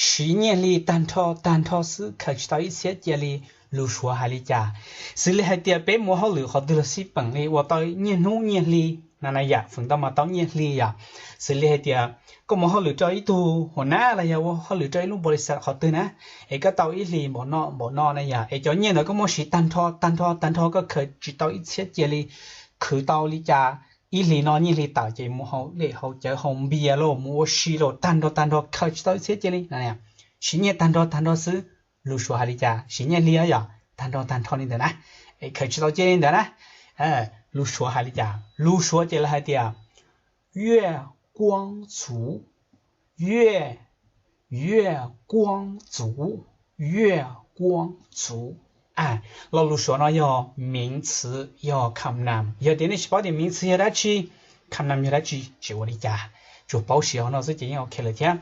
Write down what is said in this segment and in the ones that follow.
siv nyiaj hli tag nrho tag nrho xwb, khaws tsis tau ib txhiab cia li. Lus Suav hais li cas? Xws li hais tias peb mus hauj lwm qhov twg los xij peem li ua tau nyiaj hnub nyiaj hli na na yom, feem ntau mas tau nyiaj hli yom. Xws li hais tias koj mus hauj lwm rau ib tug hua nab los yog ua hauj lwm rau ib lub npaus lis xas qhov twg na, es koj tau ib hlis npaum no npaum no na yom, es cov nyiaj ntawd koj muab siv tag nrho tag nrho tag nrho, koj khaws tsis tau ib txhiab cia li. Khwv tau li cas ib hlis no nyiaj hli tawm ces mus haus dej haus cawv haus npias los mus ua si los tag nrho tag nrho, khaws tsis tau ib txhiab cia li. Siv nyiaj tag nrho tag nrho xwb. Lus Suav hais li cas? Siv nyiaj hli yom, tag nrho tag nrho li ntawd na, es khaws tsis tau cia li ntawd na. Lus Suav hais li cas? Lus Suav ces lawv hais tias 月光族, 月, 月光族, 月光族. Lo lus Suav no yog 名词, yog kham nam. Yog tias nej tsis paub tias 名词 yog dab tsi, kham nam yog dab tsi, tsis ua li cas, tsuas paub siv hauv no xwb ces yeej ok lawm thiab.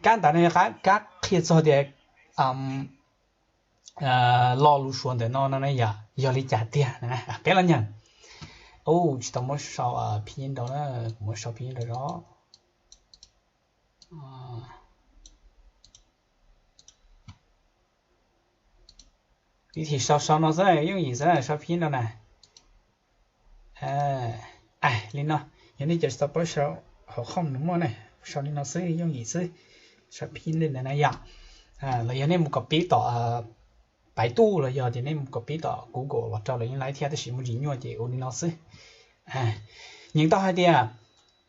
Kab ntawd no yog kab qhia txog tias lo lus Suav ntawm no no yog li cas tiag. Peb los nyeem. Tsis tau muab sau phij ib rau na, kuv muab sau phij ib rau os. Vib thim sau sau no xwb, yooj yim xwb, sau phij ib rau na. Li no, yog nej cov tsis tau paub sau hauv khoo nws muaj na, sau li no xwb yooj yim xwb. Sau phij li ntawd na yom. Los yog nej mus copy tom Baidu los yog tias nej mus copy tom Google los rau los yeej laib thiab, tab sis muaj ntsis nyuaj ces ua li no xwb. Nyeem tau hais tias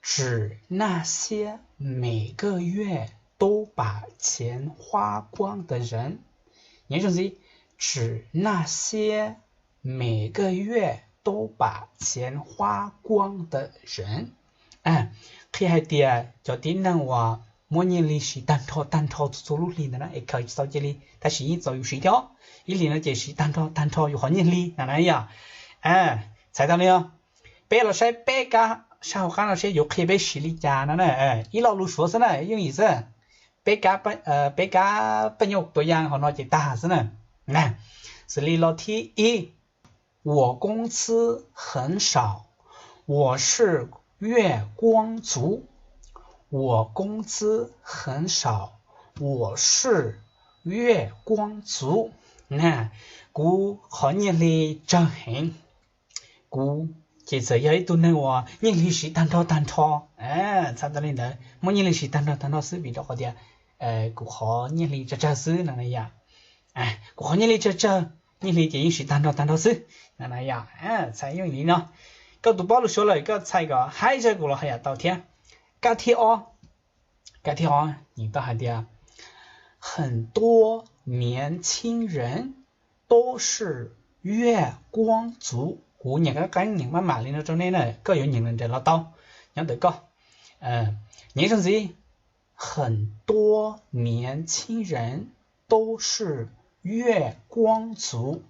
指那些每个月都把钱花光的人。 Nyeem zoo ntxiv, 指那些每个月都把钱花光的人。 Qhia hais tias cov tib neeg uas muab nyiaj hli siv tag nrho tag nrho txhua txhua lub hlis ntawd na, es khaws tsis tau cia li, tab sis yeej txaus yus siv thiab. Ib hlis no ces siv tag nrho tag nrho yus qhov nyiaj hli na na yom. Txhais tau li os. Peb los saib peb kab sab hauv qab no seb yuav qhia peb siv li cas no na. Ib lo lus Suav xwb na, yooj yim xwb. Peb kab, peb kab paj nyuj tua yaj hauv no ces tag xwb na. Xws li lo thib ib, 我工资很少，我是月光族。 我工资很少，我是月光族。 Kuv qhov nyiaj hli tsawg heev. Kuv ces txawm yog ib tug neeg uas nyiaj hli siv tag nrho tag nrho. Txhais tau li ntawd, muab nyiaj hli siv tag nrho tag nrho xwb vim rau qhov tias kuv qhov nyiaj hli tsawg tsawg xwb no na yom. Kuv qhov nyiaj hli tsawg tsawg, nyiaj hli ces yeej siv tag nrho tag nrho xwb. Txhais yooj yim li no, koj tus paub lus Suav lawm koj txhais kom haib zaj kuv los hais yam tau thiab. Kab thib ob, kab thib ob nyeem tau hais tias 很多年轻人都是月光族。 Kuv nyeem qeeb qeeb nyeem maj mam li no rau nej na, koj yuav nyeem nrawm nrawm los tau, nyob ntawm koj. Nyeem zoo ntxiv, 很多年轻人都是月光族。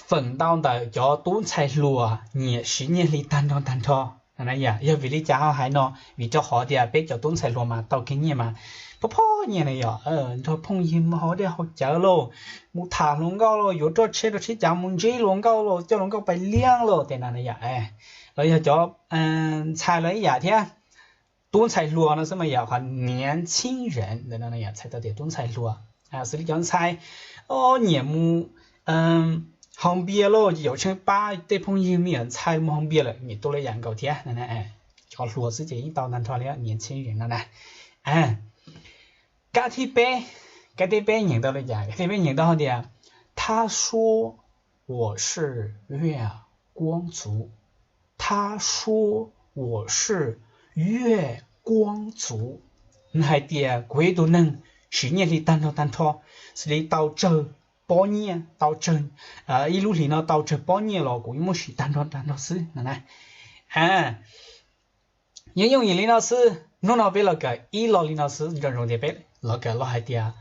Feem ntau ntawm cov tub ntxhais hluas nyiam siv nyiaj hli tag nrho tag nrho. Yog vim li cas ho hais no? Vim rau qhov tias peb cov tub ntxhais hluas mas tau kiag nyiaj mas phob phob nyiaj na yom, nrog phooj ywg mus haus dej haus cawv lauj, mus tham hluas nkauj lauj, yuav roj tsheb rau tsheb cav mus ntsib hluas nkauj lauj, coj hluas nkauj pais liab lauj, tej no na yom. Los yog cov ntxhais los ib yam thiab, tub ntxhais hluas no xwb mas yog qhov 年轻人 ntawm no yom, txhais tau tias tub ntxhais hluas. Xws li cov ntxhais nyiam mus haus npias lauj, ces yaum tsheej pab tej phooj ywg me nyuam ntxhais mus haus npias lawm nyiam tuaj lawm yam nkaus thiab. Cov hluas xwb ces yeej tau tag nrho li, 年轻人 no na. Kab thib peb, kab thib peb nyeem tau li cas? Kab thib peb nyeem tau hais tias 他说我是月光族。 他说我是月光族。 Nws hais tias kuv yog ib tug neeg siv nyiaj hli tag nrho tag nrho, xws li tau tsawg pob nyiaj, tau tsawg, ib lub hlis no tau tsawg pob nyiaj los kuv yeej muab siv tag nrho tag nrho xwb no na. Nyob yooj yim li no xwb, hnub no peb los kawm ib lo li no xwb, nco ntsoov tias peb los kawm lo hais tias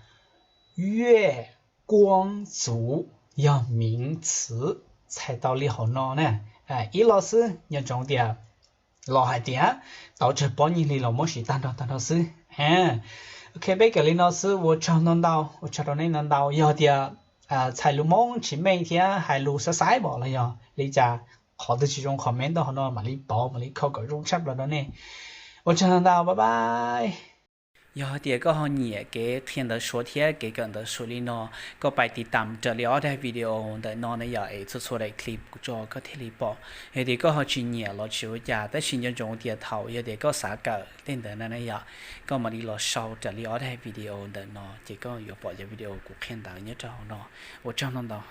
月光族 yog 名词, txhais tau li hauv no na. Ib lo xwb, nco ntsoov tias los hais tias tau tsawg pob nyiaj hli los muab siv tag nrho tag nrho xwb. Ok, peb kawm li no xwb, ua tsaug ntau ntau, ua tsaug rau nej ntau ntau. Yog tias txhais lus Hmoob tsis meej thiab hais lus xaiv xaiv pom los yog li cas, qhov twg tsis zoo comment tuaj hauv no mam li pauv, mam li kho kom zoo tshaj plaws rau nej. Ua tsaug ntau, bye bye. Yog hais tias koj ho nyiam kev qhia ntawv Suav thiab kev kawm ntawv Suav li no, koj pais tiv tam raws li ob daim video ntawm no na yom, es txhua txhua daim clip kuv tso koj thiaj li pom. Yog tias koj ho tsis nyiam los tsis ua cas, tab sis nco ntsoov tias thaum yog tias koj xav kawm tej ntawd na na yom, koj mam li los sau raws li ob daim video ntawm no ces koj yuav pom cov video kuv qhia ntawv nyob rau hauv no. Ua tsaug ntau ntau.